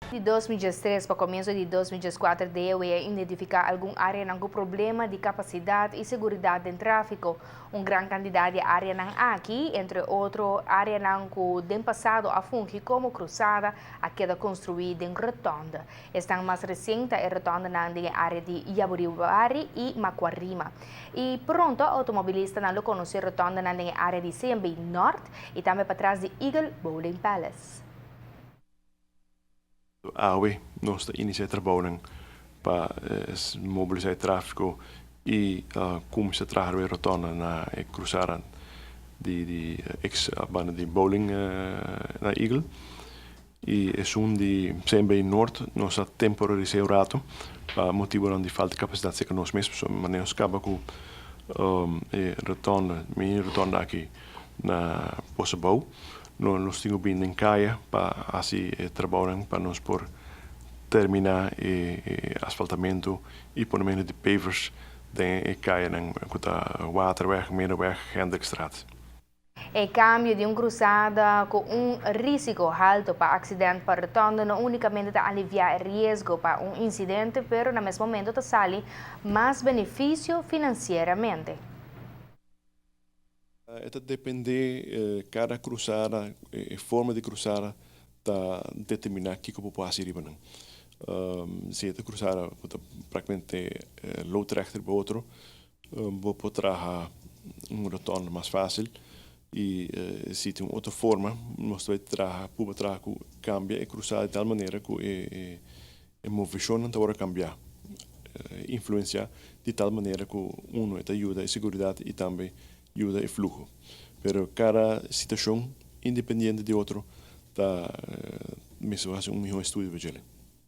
Di 2013 pa comienso di 2014 DOW a identifica algun area cu problema di capacidad y seguridad den trafico. Un gran cantidad di area aki, entre otro area cu den pasado a fungi como cruzada, a keda construi den rotonde. Esnan mas reciente e rotonde na area di Jaburibari y Macuarima. Y pronto automobilistanan lo conoce rotonde na area di CMB North y tambe patras di Eagle Bowling Palace. Awe nos ta inicia trabou pa mobilisa e trafico y cuminsa traha e rotonde na e cruzada di ex banda di bowling na Eagle. Y e un di CMB Noord nos a temporalisa un rato pa motibo di falta di capacidad cu nos mes, mas nos a caba cu e rotonde, mini rotonde aki na Pos Abou. No, nos tin bin den caya pa haci e trabou pa nos por termina e asfaltamento y ponemento di pavers den e caya na Waterweg, Middenweg, Hendrikstraat. E cambio di un cruzada cu un risico halto pa accidente pa rotonde no unicamente ta alivia e riesgo pa un incidente, pero na mes momento ta sali mas beneficio financieramente. Ta depende cada cruzada, forma di cruzada ta determina kico por haci. Si e cruzada practicamente loodrecht riba otro, bo por traha un rotonde mas facil y si tin otro forma, nos ta bay traha, por traha cu cambia e cruzada di tal manera cu e movecion ta cambia, influencia di tal manera cu uno ta yuda e seguridad y tambe yuda e fluho. Pero cada situacion independiente di otro ta mester haci un miho estudio pa.